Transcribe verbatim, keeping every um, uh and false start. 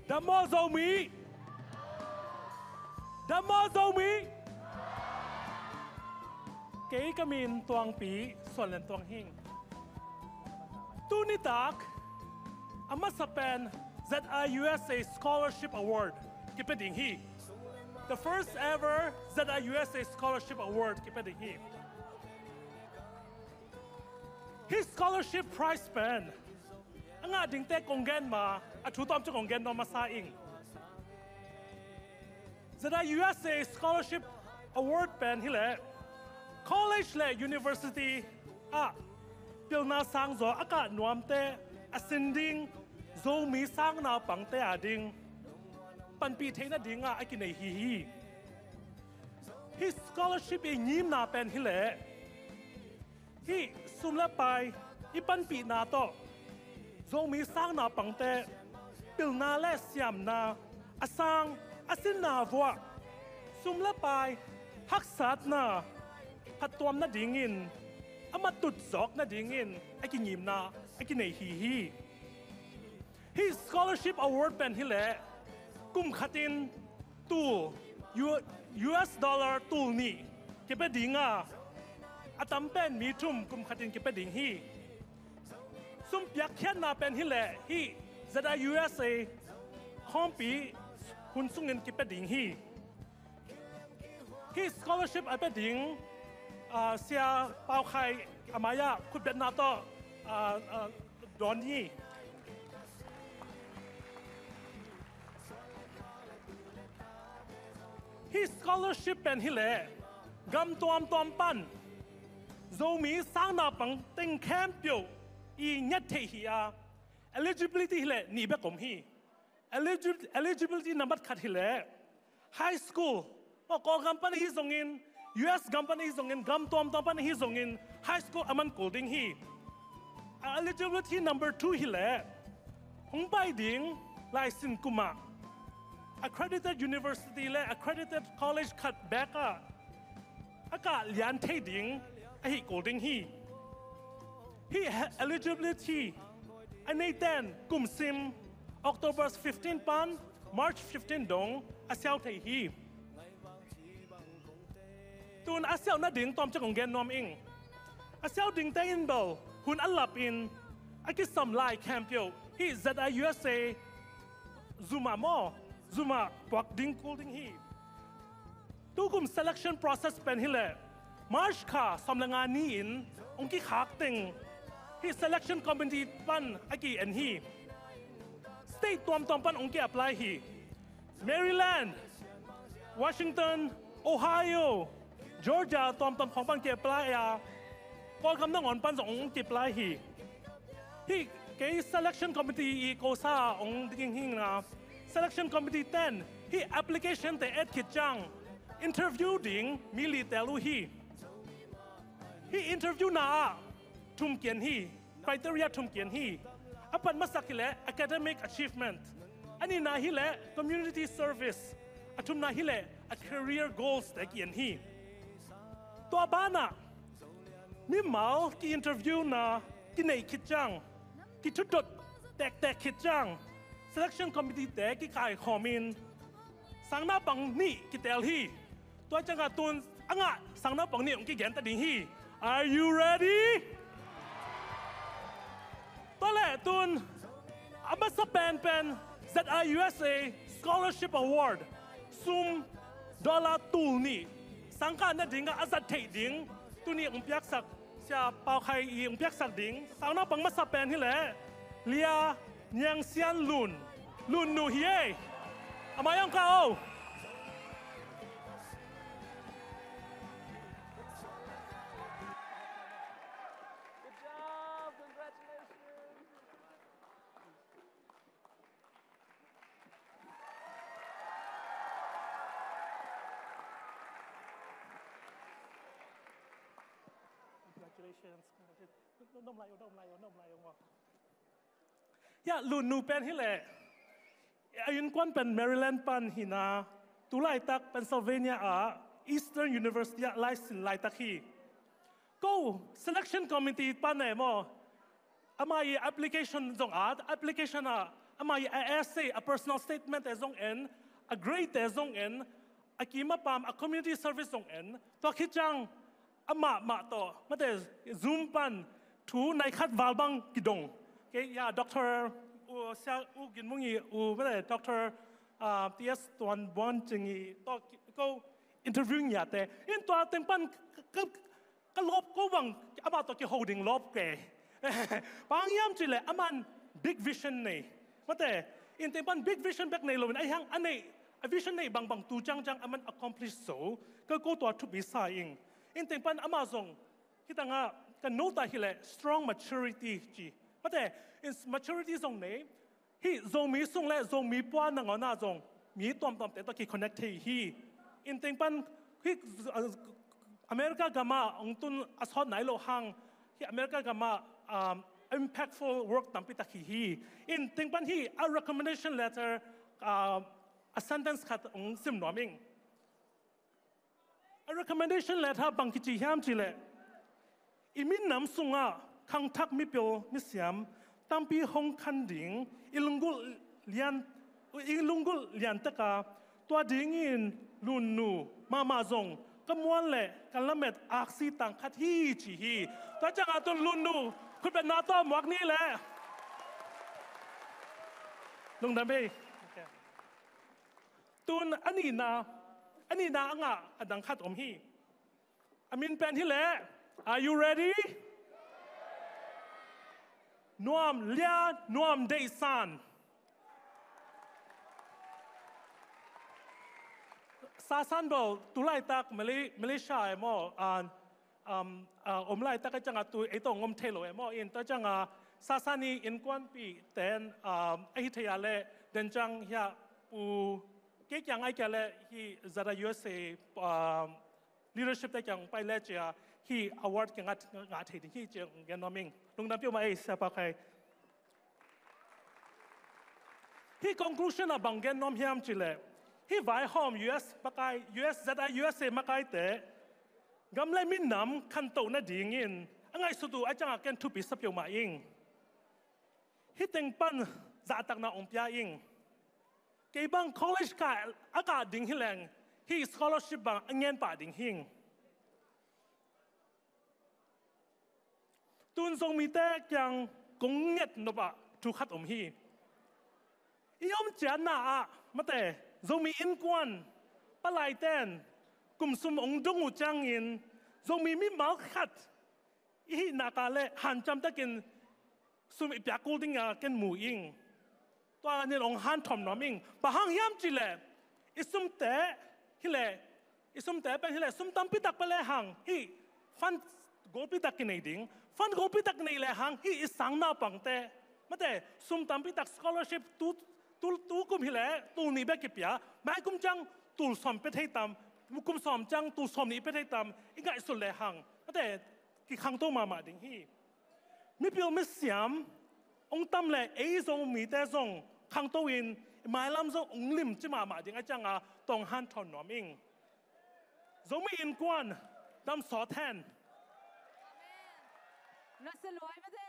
Dam maw Zomi? Dam maw Zomi? Kei ka min Tuangpi Suan Lian Tuang hi. Tuni tak a masa pen Z I U S A Scholarship Award kipia ding hi. The first ever Z I U S A Scholarship Award kipia ding hi. Hih scholarship prize pen a ngah dingte kong gen ma, a thu tawm cu kong gen nuam masa ing. Z I U S A Scholarship Award pen hileh college le university ah pilna sangzaw a kah nuamte a sin ding Zomi sangnaupangte a ding panpih theih nadingah a kinei hi hi. Hih scholarship i ngimna pen hileh hih sum le pai i panpihna tawh Zomi sangnaupangte pilna le siamna a sang a sinna vuah sum le pai haksatna phattuam nadingin a matut zawk nadingin a kingimna a kinei hi hi. Hih scholarship award pen hileh kum khatin tul U- U S dollar tul nih kipia dinga a tam pen mi thum kum khatin kipia ding hi. Sum piakkhiatna pen hileh hih Z I U S A khawmpi hun sungin kipia ding hi. Hih scholarship a pia ding, ah, Sia Pau Khai a mai-ah khutbetna tawh, ah, ah, dawn hi. Hih scholarship pen hileh gam tuamtuam pan Zomi sangnaupang teng khempeuh i nget theih hi a, eligibility hileh nih bek om hi. Eligi- eligibility nambat khat hileh high school, maw, Kawlgam pan ahi zongin, U S gam pan ahi zongin, gam tuamtuam pan ahi zongin high school a man kul ding hi. A eligibility number two hileh hong pai ding laisin kumah accredited university le accredited college khat bekah a kah lian thei ding ahi kul ding hi. Hih he- eligibility a neiten kum sim October fifteen pan March fifteen dong a siau thei hi. Tun a siau nading tawmcik kong gen nuam ing. A siau dingte in bel hun a lap in a kisam lai khempeuh hih Z I U S A Zoom ah maw, Zoom ah puak ding kul ding hi. Tukum selection process pen hileh March kha sawm le nga ni-in hong kikhak teng hih selection committee pan a ki-en hi. State tuamtuam pan hong ki-apply hi. Maryland, Washington, Ohio, Georgia tuamtuam khawng pan ki-apply a, Kawlgam nangawn pan zong hong ki-apply hi. Hih kei selection committee i kosa hong ding hi na, selection committee ten hih application te et khit ciang interview ding mi li tel uh hi. Hih interview na ah thum kian hi, criteria thum kian hi. A pan masak hileh academic achievement, a nihna hileh community service, a thumna hileh a career goals te kian hi. Tua banah mimal ki-interviewna kineih khit ciang, kithutuat tektek khit ciang selection committee te kikaikhawm in sangnaupang nih kitel hi. Tua ciangah tun a ngah sangnaupang nih hong kigen ta ding hi. Are you ready? Tua leh tun a masa penpen Z I U S A Scholarship Award sum dollar tul nih sangkah nadingah a zat theih ding tuni hong piaksak Sia Pau Khai i hong piaksak ding sangnaupang masa pen hileh Lia Niang Sian Lun, Lun nu hi ei. A mai hong kah o. Good job. Congratulations. Congratulations. Nom lai, nom lai, nom lai. Ya, Lun nu pen hileh a innkuan pen Maryland pan hi na, tu laitak Pennsylvania ah Eastern University ah laisin laitak hi. Ko selection committee pan e maw, ama i application zong at application ah Amah i a essay, a personal statement te zong en, a grade te zong en, a kim a pam, a community service zong en, tua khit ciang amah mah tawh, mate, Zoom pan thu nai khat val bang kidong. Okay, ya, Doctor U, Sia U Gin Mung i, U, mate, Doctor, ah, T S Tuan Buan Cing i tawh ki-, ko interview ngiate. In tua teng pan ka, ka, ka lawp ko bang amah tawh kiho ding lawp ke. Bang hang hiam cih leh aman big vision nei. Mate, in teng pan big vision bek nei lo in, ahi hang a nei, a vision nei bangbang tu ciangciang aman accomplish zo. Ka ko tua thupi sa ing. In teng pan amah zong, hih tangah ka note ah hi leh strong maturity ci. Mate, in maturity zong nei, hih Zomi sung le Zomi pua nangawn ah zong mi tuamtuamte tawh ki-connect thei hi. In teng pan hih, uh, America gamah hong tun a sawt nai loh hang, hih America gamah, um, impactful work tampi tak hi hi. In teng pan hih a recommendation letter, uh, a sentence khat hong sim nuam ing. A recommendation letter bang kici hiam cih leh, i minam sungah khangthak mipil misiam tampi hong khan ding, i lunggulh lian, i lunggulh lian tek a, tua dingin Lunnu mahmah zong ka mual le ka lamet aksi tang khat hi ci hi. Tua ciangah tun Lunnu khutbetna tawh muak ni leh. Lungdam ei. Okay. Tun a nihna, a nihna a ngah a dang khat om hi. A min pen hi leh, are you ready? Nuam Lia, Nuam Deih San. Sasan bel tu laitak Mali-, Malaysia e maw, ah, um, ah, om laitak a ciangah tu ei tawh hong om thei lo e maw. In tua ciangah Sasan i innkuanpih ten, um, a hi thei a leh den ciang hiah Pu, kei kiang ai kia leh hih Zada U S A, um, leadership te kiang pai le cia hih award kiang ngah, ngah thei ding hi ci-in gen nuam ing. Lungdam peuhmah ei, Sia Pa Khai. Hih conclusion ah bang gen nuam hiam cih leh, hih vaihawm U S makai, U S, Zada U S A makaite gam le minam khantoh nadingin a ngaihsut uh a ciangah ken thupi sa peuhmah ing. Hih teng pan zahtakna hong pia ing. Kei bang college kah, a kah ding hi leng, hih scholarship bang a ngen pah ding hing. Tun Zomite kiang kong nget nop ah thu khat om hi. I om ciatna ah, mate, Zomi innkuan palaiten kum sum hong dong uh ciangin Zomi mimal khat i hih nak leh hanciam takin sum i piak kul ding a ken mu ing. Tua nin hong hanthawn nuam ing. Bang hang hiam cih leh, i sumte hi leh, i sumte pen hi leh, sum tampi tak pia lehang hih fund golpi tak kinei ding. Fund golpi tak kinei lehang hih i sang naupangte, mate, sum tampi tak scholarship tu, tu, tu kum hi leh tul nih bek kipia, mai kum ciang tul sawm pia thei tam, kum sawm ciang tul sawm nih pia thei tam i ngaihsut lehang, mate, kikhangto mahmah ding hi. Mipil misiam hong tam leh ei Zomite zong khangto in i mailam zong hong limci mahmah ding a ciangah tawh hong hanthawn nuam ing. Zomi innkuan dam sawt hen. Amen. Nasa luai mate.